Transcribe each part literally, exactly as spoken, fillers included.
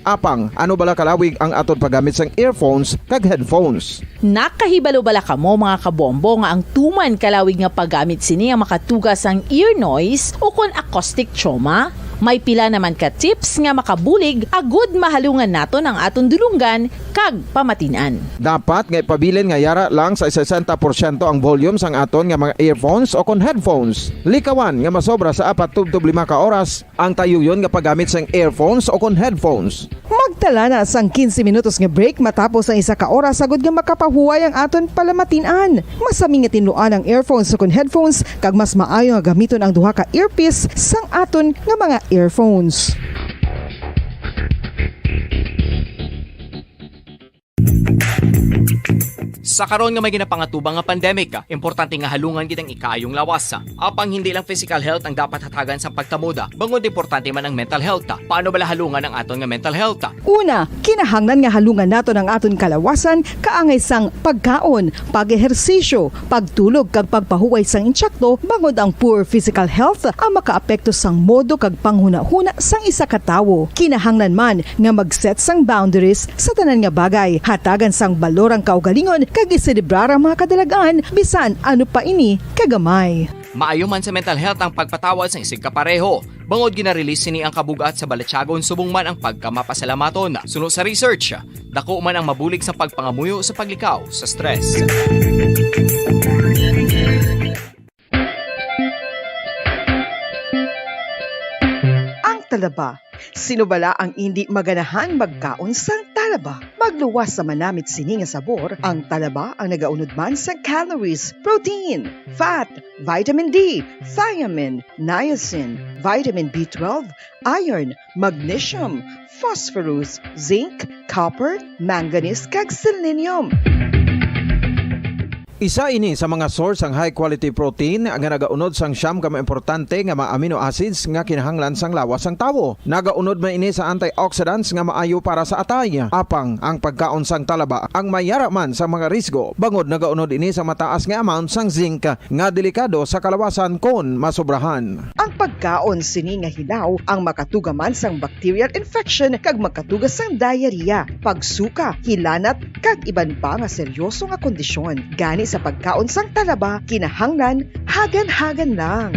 Apang, ano bala kalawig ang aton paggamit sang earphones kag headphones? Nakahibalo bala kamo, mga kabombo, nga ang tuman kalawig nga paggamit sini ang makatuga sang ear noise ukon acoustic trauma? May pila naman ka tips nga makabulig agud mahalungan naton ang aton dulonggan kag pamatin-an. Dapat nga ipabilin nga yara lang sa sesenta porsyento ang volume sang aton nga mga earphones ukon headphones. Likawan nga masobra sa apat tubtob lima ka oras ang tayuyon nga paggamit sang earphones ukon headphones. Magtala na sang quince minutos nga break matapos ang isa ka oras, agud nga makapahuway ang aton palamatin-an. Masami nga tinluan ang earphones ukon headphones, kag mas maayo nga gamiton ang duha ka earpiece sang aton nga mga earphones. Sa karon nga may ginapangatubang nga pandemic, importante nga halungan gid ang ikaayong lawas. Apang hindi lang physical health ang dapat hatagan sang pagtamod, bangod importante man ang mental health. Paano bala halungan ang aton nga mental health? Una, kinahanglan nga halungan naton ang aton kalawasan kaangay sang pagkaon, pag-ehersisyo, pagtulog, kag pagpahuway sang insakto, bangod ang poor physical health ang makaapekto sang modo kag panghunahuna sang isa ka tawo. Kinahanglan man nga mag-set sang boundaries sa tanan nga bagay, hatagan sang balor ang kaugalingon, kag iselebrar ang mga kadalag-an, bisan ano pa ini kagamay. Maayo man sa mental health ang pagpatawad sang isigkapareho, bangod gina-release sini ang kabug-at sa balatyagon subong man ang pagkamapasalamaton. Suno sa research, dako man ang mabulig sa pagpangamuyo sa paglikaw sa stress. Ang talaba. Sino bala ang indi maganahan magkaon sang talaba? Magluwas sa manamit sini nga sabor, ang talaba ang nagaunod man sa calories, protein, fat, vitamin D, thiamine, niacin, vitamin B twelve, iron, magnesium, phosphorus, zinc, copper, manganese, kag selenium. Isa ini sa mga source sang high quality protein nga nagaunod sang siyam ka mga importante nga mga amino acids nga kinahanglan sang lawas sang tawo. Nagaunod man ini sa antioxidants nga maayo para sa atay. Apang ang pagkaon sang talaba ang mayara man sa mga risgo, bangod nagaunod ini sa mataas nga amount sang zinc nga delikado sa kalawasan kon masobrahan. Ang pagkaon sini nga hilaw ang makatuga man sang bacterial infection kag makatuga sang diarrhea, pagsuka, hilanat, kag iban pa nga seryoso nga kondisyon. Gani sa pagkaon sang talaba, kinahanglan hagan-hagan lang.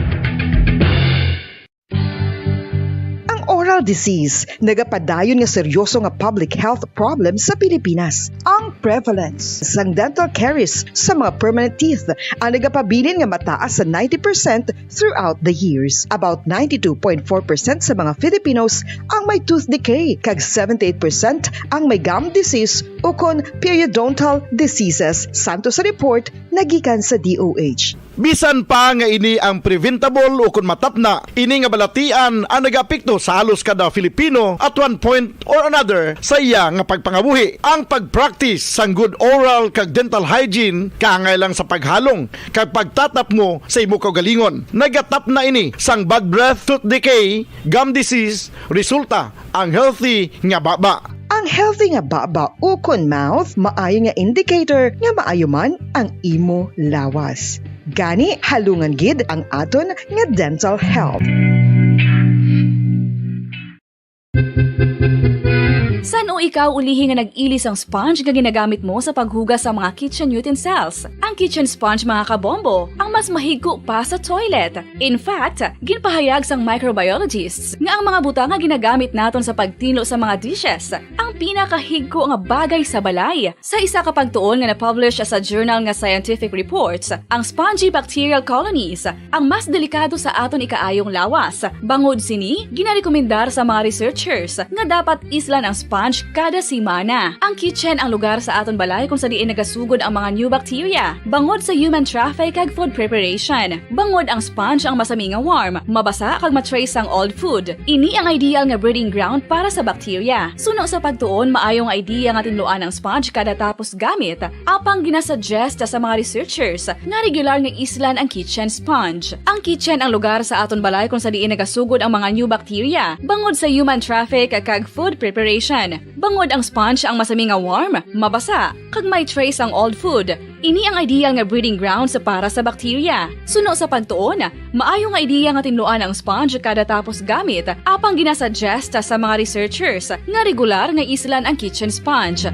Ang oral disease nagapadayon nga seryoso nga public health problem sa Pilipinas. Ang prevalence sang dental caries sa mga permanent teeth ang nagapabilin nga mataas sa ninety percent throughout the years. About ninety-two point four percent sa mga Filipinos ang may tooth decay, kag seventy-eight percent ang may gum disease ukon periodontal diseases, santo sa report nga gikan sa D O H. Bisan pa nga ini ang preventable ukon matapna, ini nga balatian ang nagaapekto sa halos kada Filipino at one point or another sa iya nga pagpangabuhi. Ang pag-practice sang good oral kag dental hygiene kaangay lang sa paghalong kag pagtatapmo sa imo kaugalingon. Nagatapna ini sang bad breath, tooth decay, gum disease, resulta ang healthy nga baba. Ang healthy nga baba ukon mouth maayo nga indicator nga maayo man ang imo lawas. Gani, halungan gid ang aton nga dental health. San-o ikaw ulihi nga nag-ili sang sponge nga ginagamit mo sa paghugas sa mga kitchen utensils? Ang kitchen sponge, mga kabombo, ang mas mahigko pa sa toilet. In fact, ginpahayag sang microbiologists nga ang mga butang nga ginagamit naton sa pagtinlo sa mga dishes ang pinakahigko nga bagay sa balay. Sa isa ka pagtuon nga na-publish sa journal nga Scientific Reports, ang spongy bacterial colonies ang mas delikado sa aton ikaayong lawas. Bangod sini, ginarekomendar sa mga researchers nga dapat islan ang sponge kada semana. Ang kitchen ang lugar sa aton balay kung sa diin nagasugod ang mga new bacteria, bangod sa human traffic kag food preparation. Bangod ang sponge ang masami nga warm, mabasa kag ma-trace sang old food. Ini ang ideal nga breeding ground para sa bacteria. Suno sa pagtuon, maayo nga idea nga tinluan ang sponge kada tapos gamit. Apang ginasuggest sa mga researchers nga regular nga islan ang kitchen sponge. Ang kitchen ang lugar sa aton balay kung sa diin nagasugod ang mga new bacteria, bangod sa human traffic kag food preparation. Bangod ang sponge ang masami nga warm, mabasa, kag may trace ang old food, ini ang ideal nga breeding grounds para sa bakterya. Suno sa pagtuon, maayo nga ideya nga tinluan ang sponge kada tapos gamit, apang ginasuggest sa mga researchers nga regular nga islan ang kitchen sponge.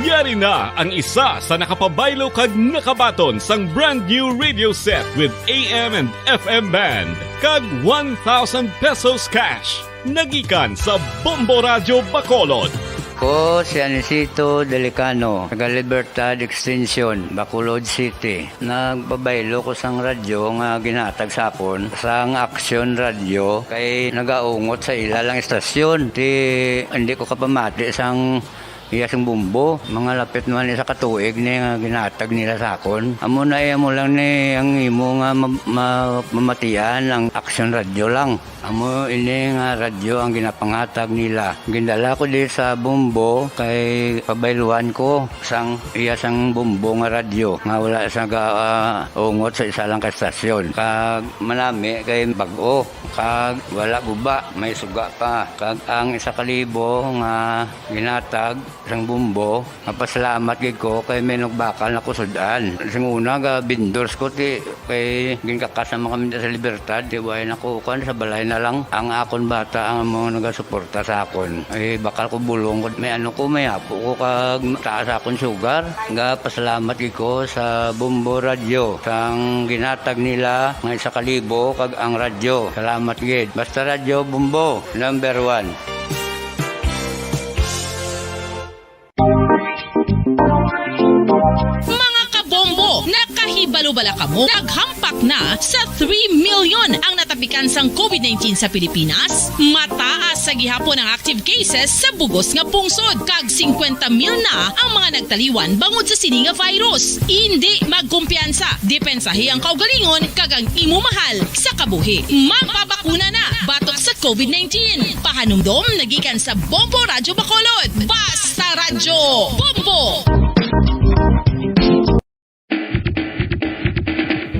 Yari na ang isa sa nakapabaylo kag nakabaton sang brand new radio set with A M and F M band kag one thousand pesos cash. Nagikan sa Bombo Radyo Bacolod. Ko si Anisito Delicano, taga Libertad Extension, Bacolod City. Nagpabaylo ko sang radyo nga ginhatag sa akon sang Action Radio kay nagaungot sa ila lang istasyon. Ti hindi ko kapamati sang iya sing bumbo. Mga lapit naman isa ka tuig ni nga ginhatag nila sa akon. Amo na iya mo lang ni ang imo nga ma- ma- mamatian ang Action Radio lang. Amo ini nga radyo ang ginapanghatag nila. Gindala ko di sa Bombo kay pabayluan ko sang iya sang Bombo nga radyo nga wala sa ga, ah, ungot sa isa lang ka estasyon. Kag manami kay bag-o, kag wala guba, may suga pa. Kag ang isa ka libo nga ginatag sang Bombo, mapasalamat gid ko kay may nagbakal na ko sud-an. Sing una ga vendors ko ti kay ginkakas naman kami sa Libertad, ti way na ko kuan sa balay na lang ang akon bata ang mga nagasuporta sa akon. Ay bakal ko bulong ko may ano ko may apo ko kag taas akon sugar. Ga pasalamat gid ko sa Bombo Radio sang ginatag nila nga isa ka libo kag ang radyo. Salamat gid. Basta Radyo Bombo, number one. Mga kabombo, nakahibalo bala kamo? Naghampak na sa three million ang natapikan sang COVID nineteen sa Pilipinas. Mataas sa gihapon ang active cases sa bugos nga pungsod, kag singkwenta mil na ang mga nagtaliwan bangod sa sini nga virus. Indi magkumpiyansa, depensahi ang kaugalingon kag ang imo mahal sa kabuhi. Magpabakuna na batok sa COVID nineteen. Pahanumdom nagikan sa Bombo Radyo Bacolod. Basta Radyo Bombo!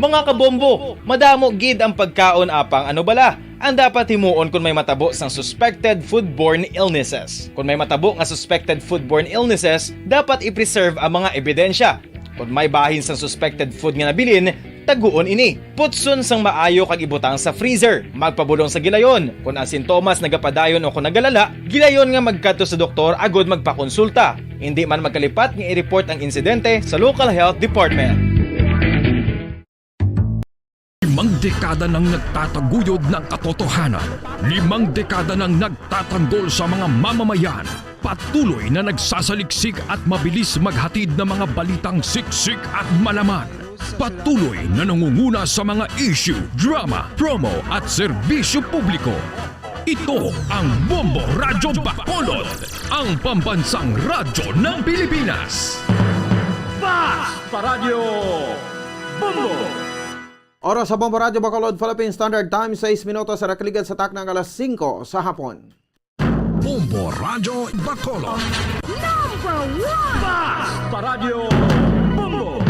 Mga kabombo, madamo gid ang pagkaon apang ano bala ang dapat himuon kon may matabo sang suspected foodborne illnesses. Kon may matabo nga suspected foodborne illnesses, dapat i-preserve ang mga ebidensya. Kon may bahin sang suspected food nga nabilin, taguon ini. Putson sang maayo kag ibutang sa freezer. Magpabulong sa gilayon. Kon ang sintomas nagapadayon o kon nagalala, gilayon nga magkadto sa doktor agud magpakonsulta. Indi man magkalipat nga i-report ang insidente sa local health department. Limang dekada nang nagtataguyod ng katotohanan. Limang dekada nang nagtatanggol sa mga mamamayan. Patuloy na nagsasaliksik at mabilis maghatid ng mga balitang siksik at malaman. Patuloy na nangunguna sa mga issue, drama, promo at serbisyo publiko. Ito ang Bombo Radyo Bacolod, ang pambansang radyo ng Pilipinas. Fast Paradyo Bombo! Oras sa Bombo Radyo Bacolod, Philippine Standard Time, sais minutos sa nakaligad sa takna nga alas singko sa hapon. Bombo Radyo Bacolod. Fast Paradyo Bombo!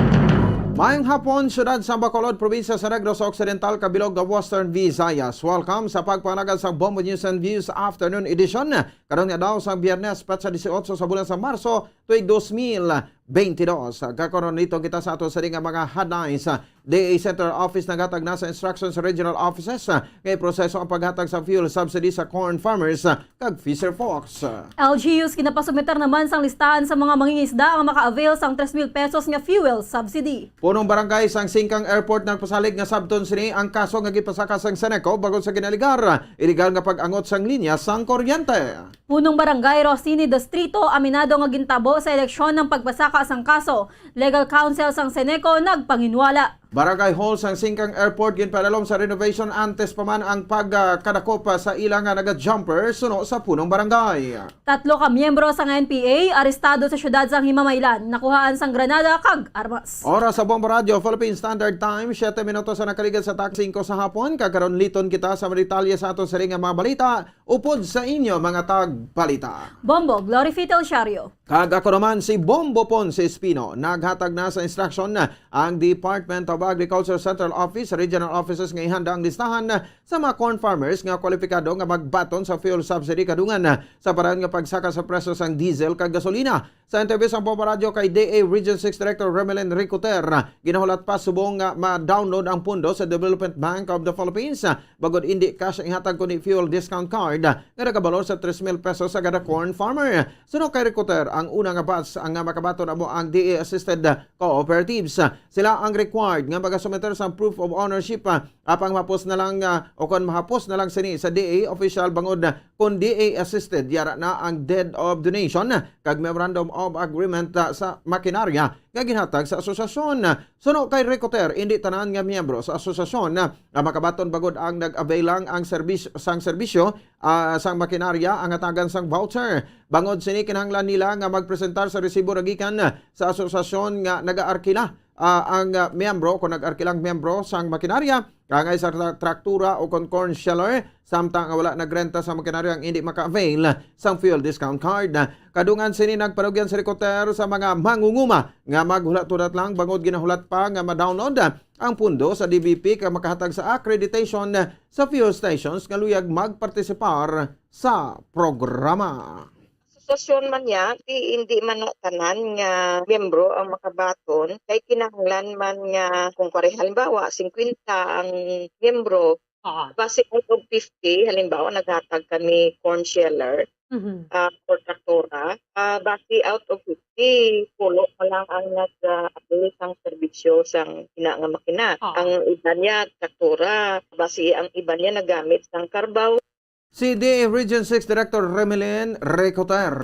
Mayong hapon, siyudad sa Bacolod, probinsya sa Negros Occidental, kabilog nga Western Visayas. Welcome sa pagpanagad sa Bombo News and Views Afternoon Edition. Karon nga daw sa Biyernes, petsa dieciocho sa bulan sa Marso, tuig dos mil beintidos. Kakaron dito kita sa ato sa nga mga headlines. D A Central Office naghatag na sa instruction sa regional offices nga iproseso ang paghatag sa fuel subsidy sa corn farmers kag fisher folks. L G Us ginapasubmitar naman sang listahan sa mga mangingisda nga maka-avail sang tres mil pesos nga fuel subsidy. Punong barangay sang Singkang Airport nagpasalig nga sabton sini ang kaso nga gipasaka sang Seneco bangod sa ginaligar iligal nga pag-angot sang linya sang kuryente. Punong Barangay Rosini Distrito aminado nga gintabo sa eleksyon ang pagpasaka sang kaso. Legal counsel sang Seneco nagpanginwala. Barangay Hall sang Singkang Airport ginpadalom sa renovation antes pa man ang pagkadakop sa ila nga naga-jumper suno sa punong barangay. Tatlo ka miyembro sang N P A arestado sa siyudad sang Himamaylan, nakuhaan sang granada kag armas. Oras sa Bombo Radyo Philippine Standard Time, siyete minutos ang nakaligad sa tak singko sa hapon. Kag karon liton kita sa mga detalye sa aton siring nga mga balita. Upod sa inyo, mga tagbalita. Bombo, Glory Fidel Siario. Kag ako naman si Bombo Ponce Espino. Naghatag na sa instruction ang Department of pa Agriculture Central Office sa regional offices nga ihanda ang listahan sa mga corn farmers nga kwalipikado nga magbaton sa fuel subsidy kadungan sa paraan nga pagsaka sa presyo sang diesel kag gasolina. Sa interview sang Bombo Radyo kay D A Region six Director Remelin Ricoter, ginahulat pa subong nga ma-download ang pundo sa Development Bank of the Philippines, bangod indi cash ang ihatag kundi fuel discount card nga nagabalor sa tres mil pesos sa kada corn farmer. Suno kay Ricoter, ang una nga batch ang nga makabaton amo ang D A assisted cooperatives. Sila ang required nga magasumiter sang proof of ownership, ah, apang mahapos na lang, ah, o kon mahapos na lang sini sa D A official bangod, ah, kon D A assisted, yara na ang deed of donation kag memorandum of agreement, ah, sa makinarya nga ginhatag sa asosasyon. Suno kay Ricoter, indi tanan nga miyembro sa asosasyon, ah, ang makabaton bangod ang nag-avail lang ang serbis-, sang serbisyo, ah, sang makinarya ang hatagan sang voucher. Bangod sini, kinahanglan nila nga magpresentar sa resibo nga gikan sa asosasyon nga nagaarkila, ah, ang, ah, miyembro, kung nag-arkilang miyembro sang makinarya, kaangay sa tra-, traktura o kon corn sheller, samtang nga wala nagrenta sa makinarya ang indi maka-avail sang fuel discount card. Kadungan sini, nagpanugyan si Ricoter sa mga mangunguma nga maghulat-hulat lang bangod ginahulat pa nga ma-download ang pundo sa D B P kag makahatag sa accreditation sa fuel stations nga luyag magpartisipar sa programa. Asosasyon man niya, di, hindi man na tanan nga miyembro ang makabaton, kay kinahanglan man nga kung pare, halimbawa, singkwenta ang miyembro, Ah. base out of fifty, halimbawa, naghatag kami corn sheller, Mhm. ah, or traktora, ah, base out of fifty, pulo pa lang ang nag, ah, avail sang serbisyo sang ina nga makina. Ah. Ang iban niya, traktora, base ang iban niya nagamit sang karbaw. Si D A Region six Director Remelin Recoter.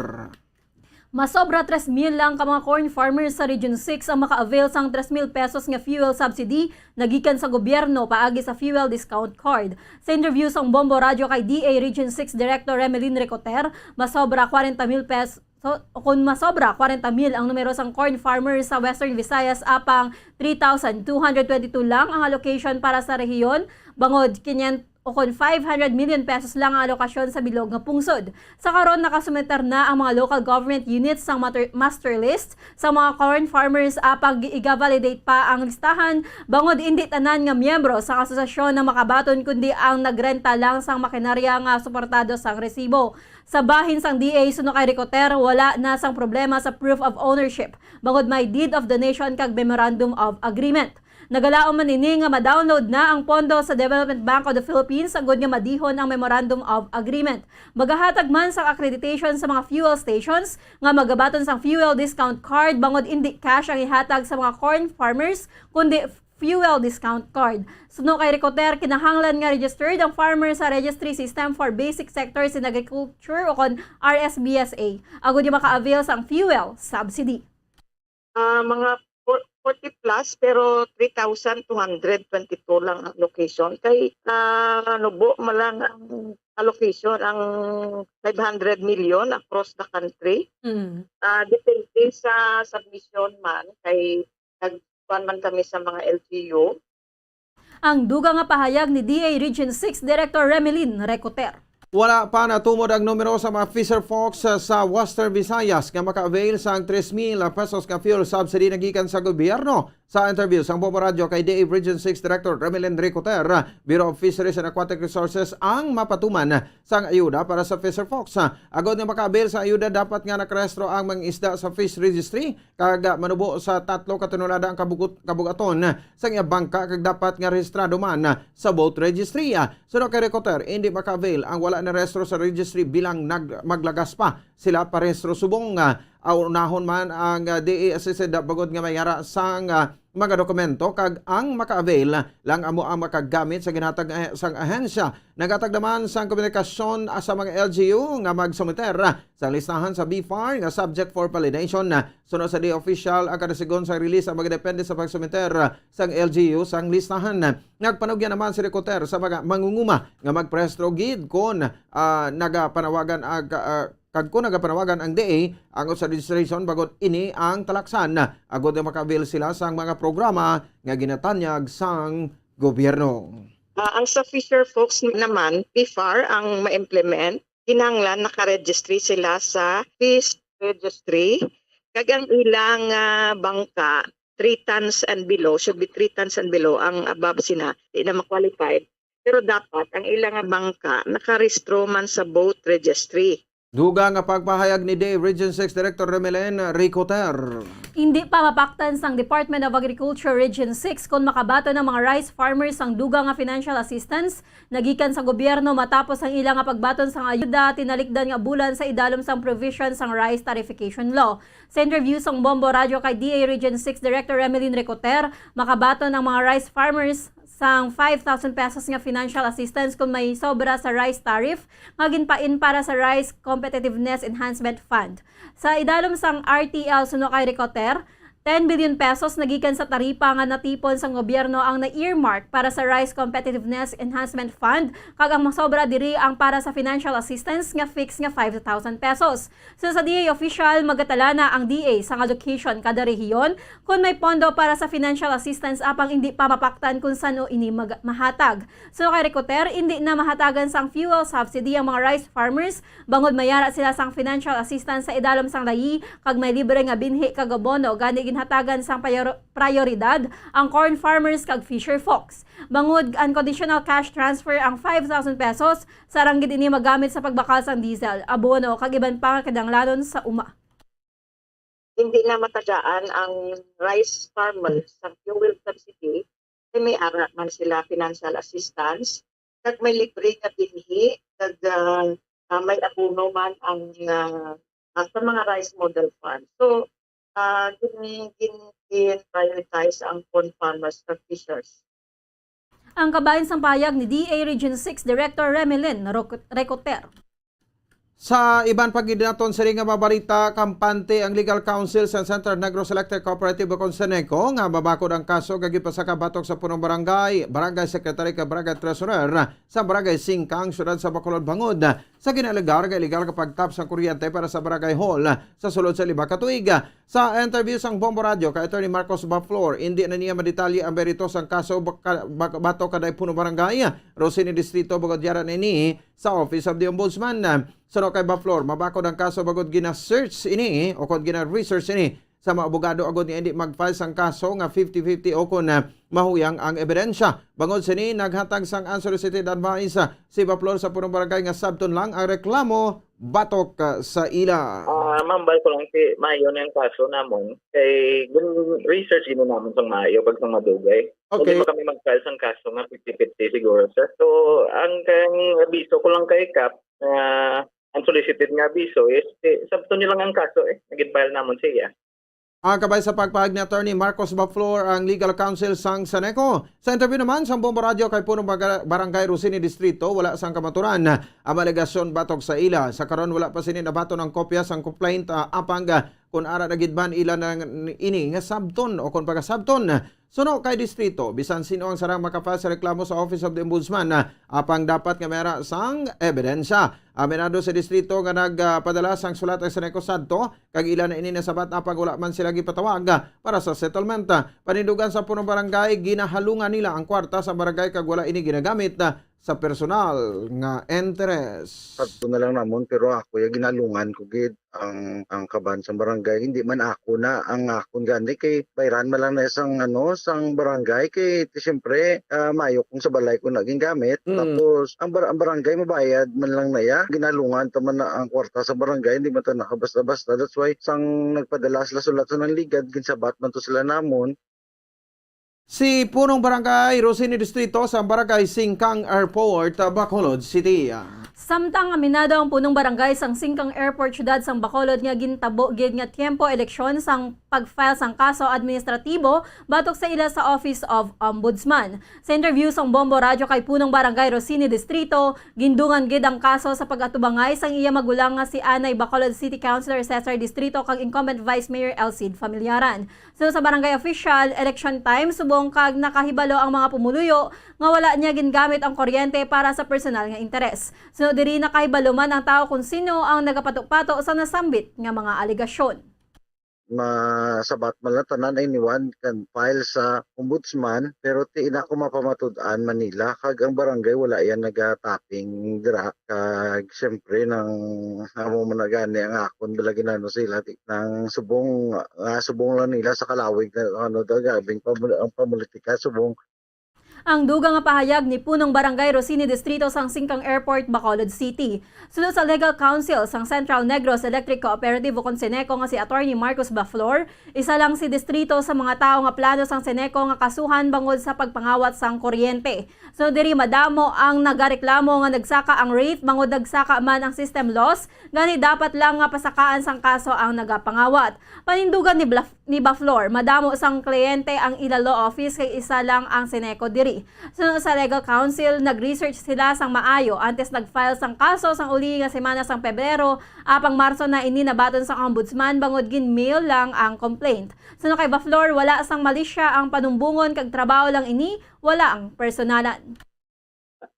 Masobra tres mil lang ka mga corn farmers sa Region six ang maka-avail sang tres mil pesos nga fuel subsidy nga gikan sa gobyerno paagi sa fuel discount card. Sa interview sang Bombo Radyo kay D A Region six Director Remelin Recoter, masobra kwarenta mil pes-, so, o kon masobra kwarenta mil ang numero sang corn farmers sa Western Visayas, apang three thousand two hundred twenty-two lang ang allocation para sa rehiyon, bangod kinyen-, o kon five hundred million pesos lang ang alokasyon sa bilog nga pungsod. Sa karon, nakasumiter na ang mga local government units sang mater-, master list sa mga corn farmers, apang gi-, iga-validate pa ang listahan, bangod indi tanan nga miyembro sang asosasyon ang makabaton, kundi ang nagrenta lang sang makinarya nga suportado sang resibo. Sa bahin sang D A, suno kay Recoter, wala na sang problema sa proof of ownership, bangod may deed of donation kag memorandum of agreement. Nagalaom man ini nga ma-download na ang pondo sa Development Bank of the Philippines agud nga madihon ang Memorandum of Agreement. Magahatag man sang accreditation sa mga fuel stations nga magabaton sang fuel discount card, bangod indi cash ang ihatag sa mga corn farmers, kundi fuel discount card. Suno kay Recoter, kinahanglan nga registered ang farmer sa Registry System for Basic Sectors in Agriculture o kon R S B S A, agud nga maka-avail sang fuel subsidy. Ah, mga four-, forty plus, pero three thousand two hundred twenty-two lang ang allocation. Kay, ah, nubo man lang ang allocation, ang five hundred million across the country. Mm. Ah, depende sa submission man, kay nagkuan man kami sa mga L G U. Ang dugang nga pahayag ni D A Region six Director Remelin Recoter. Wala pa natumod ang numero sa mga fisher folks sa, sa Western Visayas nga maka-avail sang tres mil pesos nga fuel subsidy nga gikan sa gobyerno. Sa interview sang Bombo Radyo kay D A Region six Director Remelin Recoter, Bureau of Fisheries and Aquatic Resources ang mapatuman sang ayuda para sa fisher folks. Agod nga maka-avail sa ayuda, dapat nga nakarehistro ang mga isda sa Fish Registry kag, ah, manubo sa tatlo ka tonelada ang kabugot-, kabug-aton sang iya bangka kag dapat nga rehistrado man sa boat registry. Ah, suno kay Recoter, indi maka-avail ang wala narehistro sa registry bilang nag-, maglagas pa sila parehistro subong, ah, unahon man ang, ah, D A assisted bangod nga may ara sang, ah, mga dokumento kag ang maka-avail lang amo ang makagamit sa ginhatag, eh, sang ahensya. Naghatag naman sang komunikasyon, ah, sa mga L G U nga magsumiter, ah, sa listahan sa B far nga subject for validation. Suno sa D A official, ang kada sigon sa release ang magdepende sa pagsumiter, ah, sang L G U sang listahan. Nagpanugyan naman si Recoter sa mga mangunguma nga magparehistro gid kon, ah, nagapanawagan ag-, ah, kag kon nagapanawagan ang D A angot sa registration, bangod ini ang talaksan, agod nga maka-avail sila sang mga programa nga ginatanyag sang gobyerno. Ah, ang sa fisher folks naman, P far ang ma-implement, kinahanglan naka-registry sila sa Fish Registry, kag ang ilang, ah, bangka three tons and below, should be three tons and below, ang above sina, di na ma-qualify. Pero dapat ang ila nga bangka nakarehistro man sa boat registry. Dugang nga pagpahayag ni D A Region six Director Remelin Ricoter. Indi pa mapaktan sang Department of Agriculture Region six kon makabaton ang mga rice farmers sang dugang nga financial assistance nagikan sa gobyerno matapos ang ila nga pagbaton sang ayuda tinalikdan nga bulan sa idalom sang provision sang Rice Tariffication Law. Sa interview sang Bombo Radyo kay D A Region six Director Remelin Ricoter, makabaton ang mga rice farmers sang five thousand pesos nga financial assistance kon may sobra sa rice tariff nga ginpain para sa Rice Competitiveness Enhancement Fund. Sa idalom sang R T L suno kay Ricoter, ten billion pesos nagikan sa taripa nga natipon sang gobyerno ang na-earmark para sa Rice Competitiveness Enhancement Fund, kag ang masobra diri ang para sa financial assistance nga fixed nga five thousand pesos. Suno sa D A official, magatalana ang D A sang allocation kada rehiyon kon may pondo para sa financial assistance, apang indi pa mapaktan kon san-o ini mag-, mahatag. Suno kay Ricoter, indi na mahatagan sang fuel subsidy ang mga rice farmers bangod mayara sila sang financial assistance sa idalom sang layi kag may libre nga binhi kag abono, gani ginhatagan sang payor-, prayoridad ang corn farmers kag fisher folks. Bangod unconditional cash transfer ang five thousand pesos, sarang gid ini magamit sa pagbakal sang diesel, abono kag iban pa nga kinahanglanon sa uma. Hindi na matagaan ang rice farmers sa fuel subsidy kay may ara man sila financial assistance, kag may libre nga binhi, kag, ah, ah, may abono man ang, ah, ah, sa mga rice model farm. So, ah, gin-, gin-, gin-prioritize ang corn farmers kag fishers. Ang kabahin sang pahayag ni D A Region six Director Remelin Roc-, Recoter. Sa iban pa gid naton sini nga mga balita, kampante ang Legal Counsel sa Central Negros Electric Cooperative o CENECO nga mabakod ang kaso nga gipasaka batok sa punong barangay, barangay secretary kag barangay treasurer sa barangay Singkang, siyudad sa Bacolod, bangod sa ginaalegar nga illegal nga pagtap sang kuryente para sa barangay hall sa sulod sa lima ka tuig. Sa interview sang Bombo Radio kay Attorney Marcos Baflor, indi na niya madetalye ang merito sang kaso baka-, bak-, batok kay punong barangay Rosini Distrito, bangod yara na ini sa Office of the Ombudsman. Suno kay Baflor, mabakod ang kaso bangod gina-search ini o kon gina-research ini sa mga abogado agod nga indi mag-file sang kaso nga fifty fifty o kon, ah, mahuyang ang ebidensya. Bangod sini, naghatag sang unsolicited advice, ah, si Baflor sa punong barangay nga sabton lang ang reklamo batok, ah, sa ila. Ah, mahambal ko lang si maayo ni ang kaso namon kay gin-research gid namon sang maayo kag sang madugay. Okay. Hindi pa kami mag-file sang kaso nga fifty fifty siguro, sir. So, ang, ang abiso ko lang kay Kap, ah, unsolicited nga abiso is, eh, sabton niyo lang ang kaso, eh, nga gin-file namon siya. Ah, kabay sa pagpahayag ni Attorney Marcos Baflor, ang legal counsel sang CENECO. Sa interview naman sang Bombo Radio kay punong baga-, Barangay Rosini Distrito, wala sang kamaturan ang alegasyon batok sa ila. Sa karon, wala pa sini nabaton ang kopya sang complaint, ah, apang, ah, kung ara na gid man ila na ini nga sabton o kung pagasabton. Suno kay distrito, bisan sino ang sarang makafile sa reklamo sa Office of the Ombudsman, ah, apang dapat nga may ara sang ebidensya. Aminado sa distrito nga nagpadala sang sulat ang CENECO sadto, kag ila na ini nasabat apang wala man sila gipatawag, ah, para sa settlement. Ah, panindugan sa punong barangay, ginahalungan nila ang kwarta sa barangay kag wala ini ginagamit, ah, sa personal nga interes. Sakto na lang namon, pero ako ya ginalungan ko gid ang, ang kaban sa barangay. Hindi man ako na ang akon gani kay bayran man lang na sang, ano, sang barangay kay ti siyempre, ah, mayo kung sa balay ko na gingamit. Mm. Tapos ang bar-, ang barangay mabayad man lang na ya. Ginalungan ta man na ang kwarta sa barangay, hindi man ta nakabasta-basta. That's why sang nagpadala sila sulat sa nanligad, ginsabat man to sila namon. Si Punong Barangay Rosini Distrito sa Barangay Singkang Airport, Bacolod City. Samtang aminado ang Punong Barangay sang Singkang Airport, Siyudad sang Bacolod nga gintabo gid nga tiyempo eleksyon sang pag-file sang kaso administratibo batok sa ila sa Office of Ombudsman. Sa interview sang Bombo Radyo kay Punong Barangay Rosini Distrito, gindungan gid ang kaso sa pag-atubangay sang iya magulang nga si anay Bacolod City Councilor Cesar Distrito kag incumbent Vice Mayor Elcid Familiaran. So, sa barangay official, election time, subong kag nakahibalo ang mga pumuluyo nga wala niya gingamit ang kuryente para sa personal nga interes. So, diri nakahibalo man ang tawo kung sino ang nagapato-pato sa nasambit nga mga alegasyon. masabat man lang tanan, anyone can file sa ombudsman, pero ti ina ko mapamatud-an Manila, kag ang barangay wala yan nagatapping dira. Kag siyempre nang amo man na gani ang akon, bala ginano sila, ti-, nang subong, ah, subong lang nila sa kalawig na ano daw, gabing pamul-, ang pamulitika, subong. Ang dugang nga pahayag ni Punong Barangay Rosini, Distrito sang Singkang Airport, Bacolod City. Suno sa Legal Counsel sang Central Negros Electric Cooperative, ukon Ceneco, nga si Attorney Marcos Baflor, isa lang si Distrito sa mga tawo nga plano sang Ceneco nga kasuhan bangod sa pagpangawat sang kuryente. So diri madamo ang nagareklamo nga nagsaka ang rate bangod nagsaka man ang system loss, gani dapat lang nga pasakaan sang kaso ang nagapangawat. Panindugan ni Blaf-, ni Baflor, madamo sang kliyente ang ila law office kay isa lang ang Ceneco diri. Suno sa Legal Counsel, nag-research sila sang maayo antes nag-file sang kaso sang uli nga semana sang Pebrero, apang Marso na ini nabaton sang Ombudsman bangod gin-mail lang ang complaint. Suno kay Baflor, wala sang malisya ang panumbongon kag trabaho lang ini, wala ang personalan.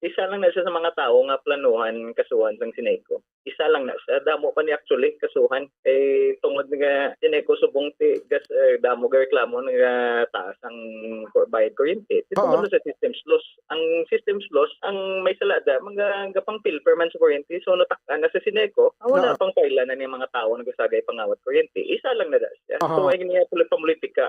Isa lang na siya sa mga tawo nga planuhan kasuhan sang Ceneco. Isa lang na siya. Damo pa ni actually kasuhan. Eh, tungod nga Ceneco subong ti gas, eh, damo ga reklamo nga taas ang ku-, bayad kuryente. Ti tungod Oo. na sa systems loss. Ang systems loss, ang may salada, mga gapang pilper man sa kuryente. So, natak-an na sa Ceneco, ang wala Oo. pang paila na ni mga tawo nagasagay pangawat kuryente. Isa lang na da siya. Aha. So, ay niya pamolitika.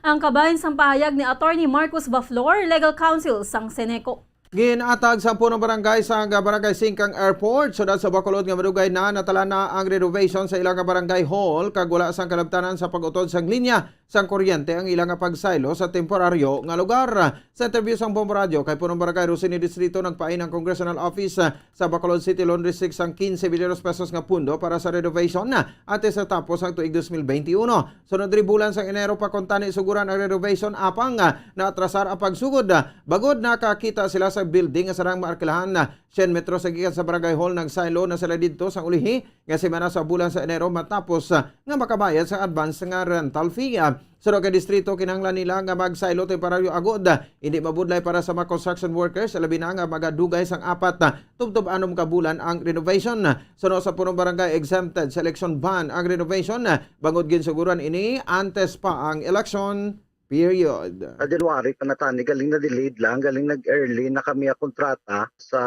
Ang kabahin sang pahayag ni Attorney Marcos Baflor, Legal Counsel sang Ceneco. Ginatag sa punong barangay sang Barangay Singkang Airport, siyudad sa Bacolod, nga madugay na natala na ang renovation sa ilang barangay hall kag wala sang kalabtanan sa pag-utod sang linya sang kuryente ang ilang pagsaylo sa temporaryo nga lugar. Sa interview sang Bombo Radio kay Punong Barangay Rosini Distrito, nagpain ang Congressional Office sa Bacolod City Laundry Six sang quince milyones pesos nga pundo para sa renovation antes sa tapos ang tuig dos mil beintiuno. Sunod diri bulan sang Enero pa kuntani suguran ang renovation, apang, ah, naatrasar ang pagsugod, ah, bangod nakakita sila sa building nga sarang maarkilahan, ah, cien metros sa gikan sa barangay hall. Nagsaylo na sila didto sang ulihi nga semana sa bulan sa Enero matapos, ah, nga makabayad sa advance nga rental fee. Ah, suno kay distrito, kinahanglan nila nga magsaylo temporaryo agod, ah, hindi mabudlay para sa mga construction workers, labi na nga magadugay sang apat, ah, tubtob anom ka bulan ang renovation. Suno sa punong barangay, exempted sa election ban ang renovation, bangod ginsuguran ini antes pa ang election period. Sa January pa na tani, galing na delayed lang, galing nag-early na kami ang kontrata sa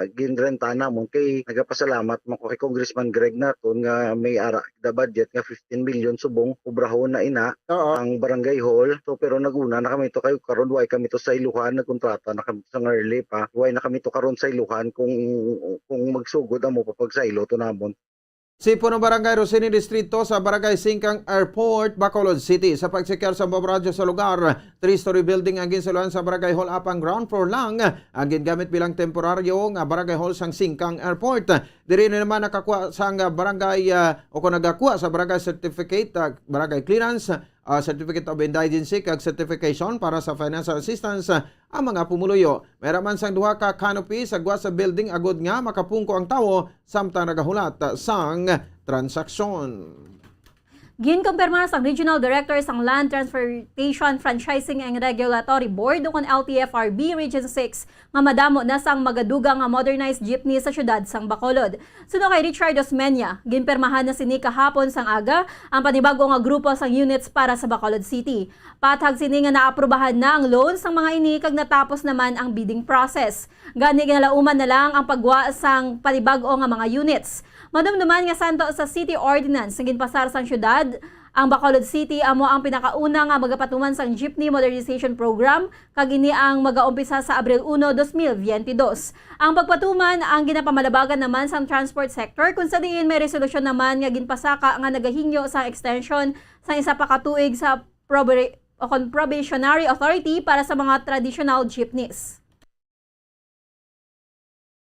ginrenta namon, kay nagapasalamat man ko kay Congressman Greg naton nga may ara the budget nga fifteen million subong obrahon na ina Oo. ang barangay hall. So, pero naguna na kami to, kay karon way kami to sayluhan, nagkontrata na kami sa early pa. Way na kami to karon sayluhan kung, kung magsugod amo pa pagsaylo to namon. Si Punong Barangay Rosini Distrito sa Barangay Singkang Airport, Bacolod City. Sa pagsekyar sa Bombo Radyo sa lugar, three-story building ang ginsaylohan sa barangay hall, apang ground floor lang ang gingamit bilang temporaryo nga barangay hall sang Singkang Airport. Diri na naman nakakuha sang barangay, ah, o kung nagakuha sa barangay certificate, ah, barangay clearance, ah, certificate of indigency kag certification para sa financial assistance, ah, ang mga pumuluyo. May ra man sang duha ka canopy sa gwa sa building agod nga makapungko ang tawo samtang nagahulat, ah, sang transaksyon. Ginkumpirma sang Regional Director sang Land Transportation Franchising and Regulatory Board, ukon L T F R B Region Six, nga madamo na sang magadugang nga modernized jeepney sa siyudad sang Bacolod. Suno kay Richard Osmeña, ginpirmahan na sini kahapon sang aga ang panibag-o nga grupo sang units para sa Bacolod City. Patag sini nga naaprubahan na ang loan sang mga ini kag natapos naman ang bidding process. Gani, ginalauman na lang ang paggwa sang panibag-o nga mga units. Madumduman nga santo sa City Ordinance nga ginpasar sang siyudad, ang Bacolod City amo ang pinakauna nga magapatuman sang Jeepney Modernization Program, kag ini ang magaumpisa sa Abril uno, dos mil biyente dos. Ang pagpatuman ang ginapamalabagan naman sang transport sector, kung sa diin may resolusyon naman nga ginpasaka nga nagahingyo sang extension sang isa pa ka tuig sa probe-, o kon probationary authority para sa mga traditional jeepneys.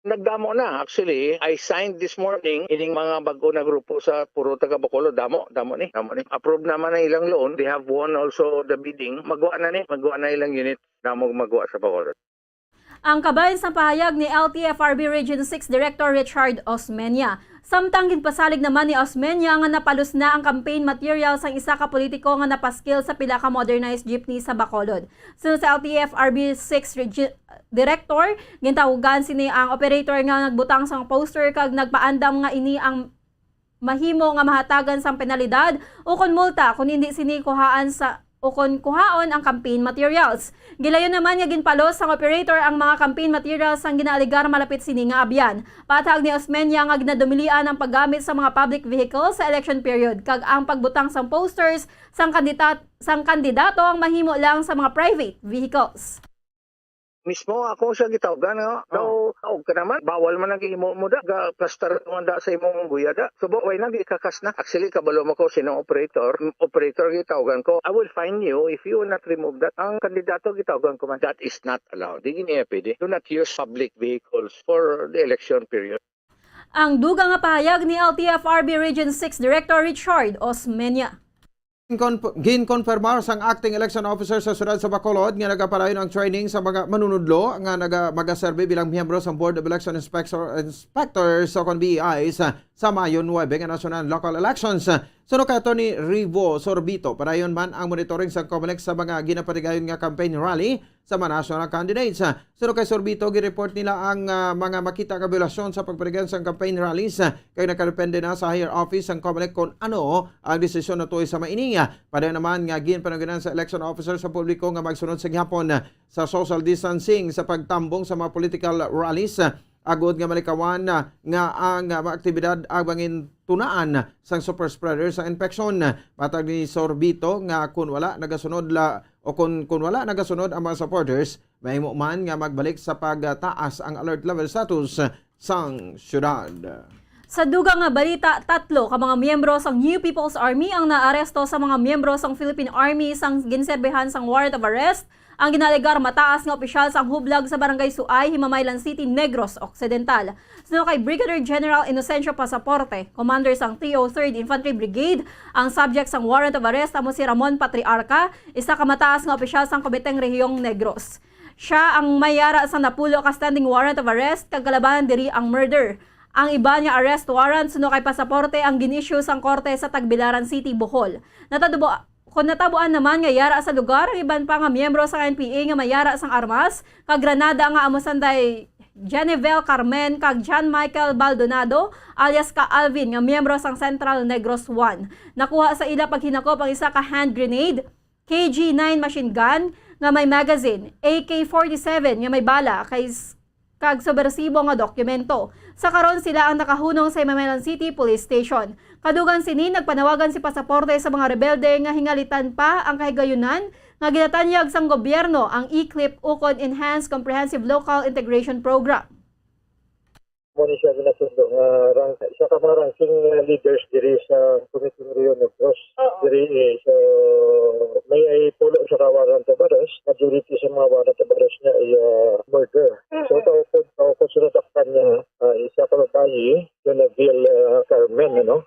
Nagdamo na. Actually, I signed this morning ining mga bag-o na grupo sa puro taga Bacolod. Damo, damo ni, damo ni. Approve naman ang ilang loan. They have won also the bidding. Magwa na ni, magwa na ilang unit. Damo magwa sa Bacolod. Ang kabahin sang pahayag ni L T F R B Region Six Director Richard Osmeña. Samtang ginpasalig naman ni Osmeña nga napalusna ang campaign material sang isa ka politiko nga napaskil sa pila ka modernized jeepney sa Bacolod. Suno sa L T F R B Six Regi-, Director, gintawagan sini ang operator nga nagbutang sang poster kag nagpaandam nga ini ang mahimo nga mahatagan sang penalidad ukon multa kon indi sini kuhaan sa, ukon kuhaon ang campaign materials. Gilayon naman nga ginpalos sang operator ang mga campaign materials sang ginaalegar malapit sini nga abyan. Paathag ni Osmeña nga ginadumilian ang paggamit sa mga public vehicles sa election period kag ang pagbutang sang posters sang kandidat-, sang kandidato ang mahimo lang sa mga private vehicles. Mismo ako siya gitawgan nga, "Daw, taog ka naman, bawal man ang imo mo da, ga plastar man da sa imong guya da." So, ba, way na, gikakas na. Actually, kabalo mo ko sino operator. Operator gitawgan ko, "I will fine you if you will not remove that." Ang kandidato gitawgan ko man, "That is not allowed. Di gini pwede. Do not use public vehicles for the election period." Ang dugang nga pahayag ni L T F R B Region six Director Richard Osmeña. Ginkonp-, ginkonfirmar sang acting election officer sa siyudad sa Bacolod nga nagapadayon ang training sa mga manunudlo nga naga-, magaserbi bilang miyembro sang Board of Election Inspector, Inspectors o kon B E Is sa Mayo nuebe nga national local elections. Suno kay Attorney Rivo Sorbito, padayon man ang monitoring sang Comelec sa mga ginapatigayon nga campaign rally sa mga national candidates. Suno kay Sorbito, gi-report nila ang, ah, mga makita nga biolasyon sa pagpatigayon sang campaign rallies, ah, kay nakadepende na sa higher office sang Comelec kon ano ang desisyon natuoy sa maini. Padayon naman nga ginpanuginan sa election officer sa publiko nga magsunod sa gihapon, ah, sa social distancing sa pagtambong sa mga political rallies, ah, agod nga malikawan, ah, nga ang, ah, mga aktibidad ang mangintunaan sang super spreader sa impeksyon. Matag ni Sorbito nga kun wala nagasunod la, o kun, kun wala nagasunod ang mga supporters, mahimo man nga magbalik sa pagtaas ang alert level status sang siyudad. Sa dugang nga balita, tatlo ka mga miyembro sang New People's Army ang naaresto sa mga miyembro sang Philippine Army sang ginserbihan sang warrant of arrest ang ginaalegar mataas nga opisyal sang hublag sa Barangay Suay, Himamaylan City, Negros Occidental. Suno kay Brigadier General Inocencio Pasaporte, commander sang three oh third Infantry Brigade, ang subject sang warrant of arrest amo si Ramon Patriarca, isa ka mataas nga opisyal sang Komiteng Rehiyong Negros. Siya ang may yara sang napulo ka standing warrant of arrest kag kalabanan diri ang murder. Ang iban nga arrest warrant suno kay Pasaporte ang gin-issue sang korte sa Tagbilaran City, Bohol. Natabo-, kon natabuan naman nga yara sa lugar ang iban pa nga miyembro sang N P A nga may yara sang armas kag granada nga amo sanday Janivel Carmen kag John Michael Baldonado alias ka Alvin nga miyembro sang Central Negros one. Nakuha sa ila paghinakop ang isa ka hand grenade, K G nine machine gun nga may magazine, A K forty-seven nga may bala kay s-, kag subwersibo nga dokumento. Sa karon, sila ang nakahunong sa Himamaylan City Police Station. Kadugang sini, nagpanawagan si Pasaporte sa mga rebelde nga hingalitan pa ang kahigayunan nga ginatanyag sang gobyerno ang E-CLIP ukon Enhanced Comprehensive Local Integration Program. Mo ni siya ginasundo nga rang, isa ka mga ranking, uh, leaders diri sa Committee Rio Negros. Diri, eh, so, may ay pulo siya ka warrant of arrest. Majority sa mga warrant of arrest niya ay, uh, murder. So, kaupod, kaupod sa natakpan niya, uh, isa ka babayi, Jonaville, uh, Carmen, ano?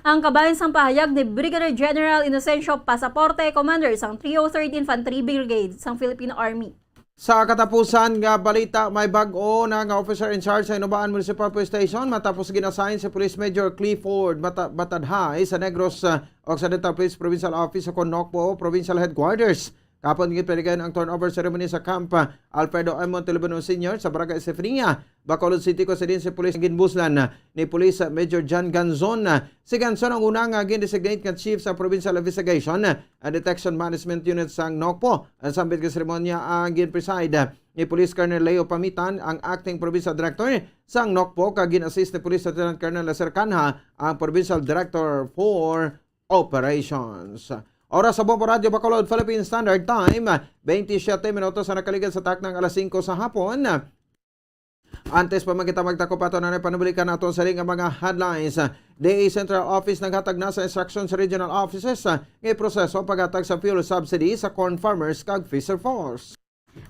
Ang kabahin sang pahayag ni Brigadier General Inocencio Pasaporte, commander sang three oh third Infantry Brigade sang Philippine Army. Sa katapusan nga balita, may bag-o na nga officer in charge sa Inubaan Municipal Police Station matapos gin-assign si Police Major Clifford Mata-, Batadhay sa Negros, uh, Occidental Police Provincial Office sa Nocpo Provincial Headquarters. Kapon ginpatigayon ang turnover ceremony sa Camp, uh, Alfredo M. Montalibano Senior sa Barangay Sefriña, Bacolod City, kon sa diin si Police ginbuslan ni Police Major John Ganzon. Si Ganzon ang una nga gin-designate nga chief sa Provincial Investigation and Detection Management Unit sang Nocpo. Ang sambit nga seremonya ang gin-preside ni Police Colonel Leo Pamitan, ang acting provincial director sang Nocpo, kag gin-assist ni Police Lieutenant Colonel Laser Canha, ang provincial director for operations. Oras sa Bombo Radyo Bacolod, Philippine Standard Time, twenty-seven minutos ang nakaligad sa taknang alas singko sa hapon. Antes pa man kita magtakop, ato na panumduman naton sa nga mga headlines. D A Central Office naghatag na sa instruction sa regional offices, ah, nga iproseso ang paghatag sa fuel subsidy sa corn farmers kag fisher folks.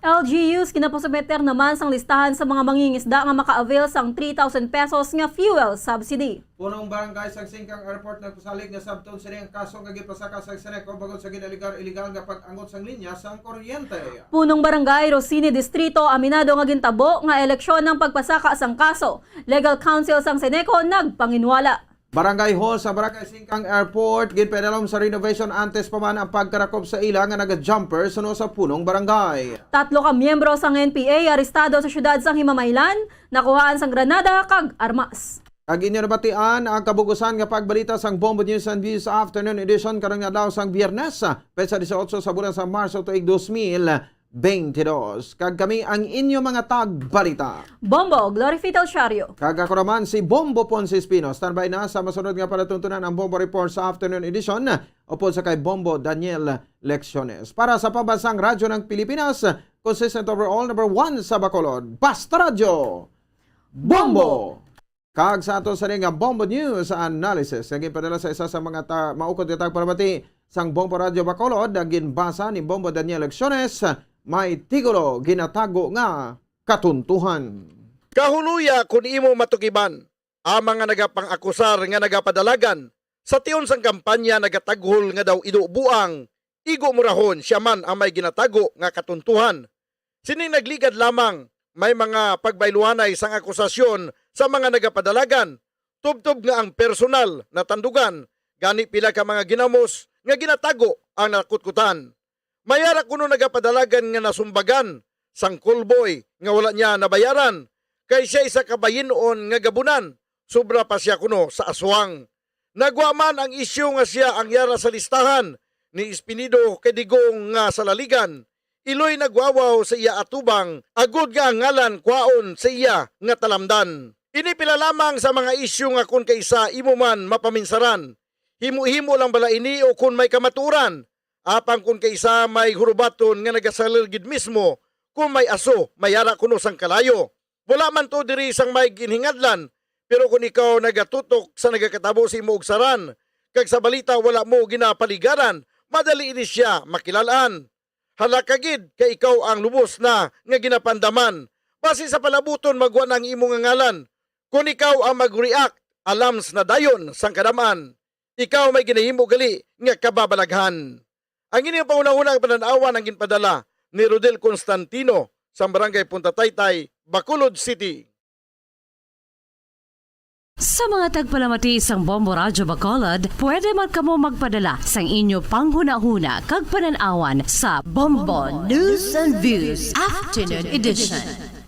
L G Us ginapasubmeter naman sang listahan sa mga mangingisda nga maka-avail sang three thousand pesos nga fuel subsidy. Punong barangay sang Singkang Airport nagpasalig nga sabton sini ang kaso nga gipasaka sa Seneco bangod sa ginaalegar iligal nga pag-angot sang linya sang kuryente. Punong barangay, Rosini Distrito, aminado nga gintabo nga eleksyon ang pagpasaka sang kaso. Legal counsel sang Seneco nagpanginwala. Barangay Hall sa Barangay Singkang Airport ginpaidalom sa renovation antes pa man ang pagkarakop sa ila nga naga-jumper suno sa punong barangay. Tatlo ka miyembro sang N P A arestado sa siyudad sang Himamaylan, nakuhaan sang granada kag armas. Kag inyo nabatian ang kabugusan nga pagbalita sang Bombo News and Views Afternoon Edition karong adlaw sang Biyernes, petsa dieciocho sa bulan sa Marso tuig dos mil twenty-two. Kag kami ang inyo mga tagbalita. Bombo, Glory Fidel Siario. Kag ako naman si Bombo Ponce Espino. Standby na sa masunod nga palatuntunan ang Bombo Report sa Afternoon Edition upod sa kay Bombo Daniel Lecciones. Para sa Pambansang Radyo ng Pilipinas, consistent overall number one sa Bacolod. Basta Radyo, Bombo! Kag sa ato sa nga Bombo News Analysis, nga ginpadala sa isa sa mga ta-, maukod nga tagpalamati sang Bombo Radyo Bacolod, ang ginbasa ni Bombo Daniel Lecciones, may titulo, Ginatago nga Katuntuhan. Kahuloya kon imo matukiban, ang mga nagapang-akusar nga nagapadalagan sa tion sang kampanya nagataghol nga daw ido buang, igo murahon sia man ang may ginatago nga katuntuhan. Sini nagligad lamang may mga pagbayluhanay sang akusasyon sa mga nagapadalagan, tubtob nga ang personal natandugan, gani pila ka mga ginamos nga ginatago ang nakutkutan. May ara kuno nagapadalagan nga nasumbagan sang callboy nga wala niya nabayaran, kay sia isa ka bayin-on nga gabunan, sobra pa sia kuno sa aswang. Nagwa man ang isyu nga sia ang yara sa listahan ni Espinido kay Digong nga sa Laligan, iloy nagwawaw sa iya atubang, agod nga ang ngalan kwaon sa iya nga talamdan. Ini pila lamang sa mga isyu nga kon kaisa imo man mapaminsaran, himo-himo lang bala ini o kon may kamatuoran, apang kon kaisa may hurubaton nga nagasalir gid mismo kon may aso may ara kuno sang kalayo. Wala man to diri sang may ginhingadlan, pero kon ikaw nagatutok sa nagakatabo sa imo ugsaran, kag sa balita wala mo ginapaligaran, madali ini sia makilal-an. Hala ka gid kay ikaw ang lubos na nga ginapandaman. Basi sa palabuton magwa na ang imo nga ngalan. Kon ikaw ang mag-react, alams na dayon sang kadam-an. Ikaw may ginahimo gali nga kababalaghan. Ang inyong panghunahuna nga panan-awan ang ginpadala ni Rodel Constantino sa Barangay Punta Taytay, Bacolod City. Sa mga tagpalamati sang Bombo Radyo Bacolod, pwede man kamo magpadala sang inyo panghunahuna kag panan-awan sa Bombo News and Views Afternoon Edition.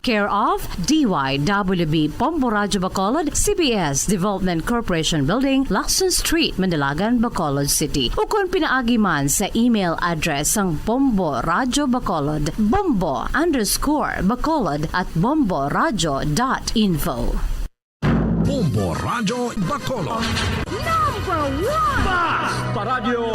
Care of D Y W B Bombo Radyo Bacolod, C B S Development Corporation Building, Lacson Street, Mandalagan, Bacolod City. Ukon pinaagi man sa email address sang Bombo Radyo Bacolod, bombo underscore bacolod at bombo radyo dot info. Bombo Radyo Bacolod. Number one! Basta Radyo!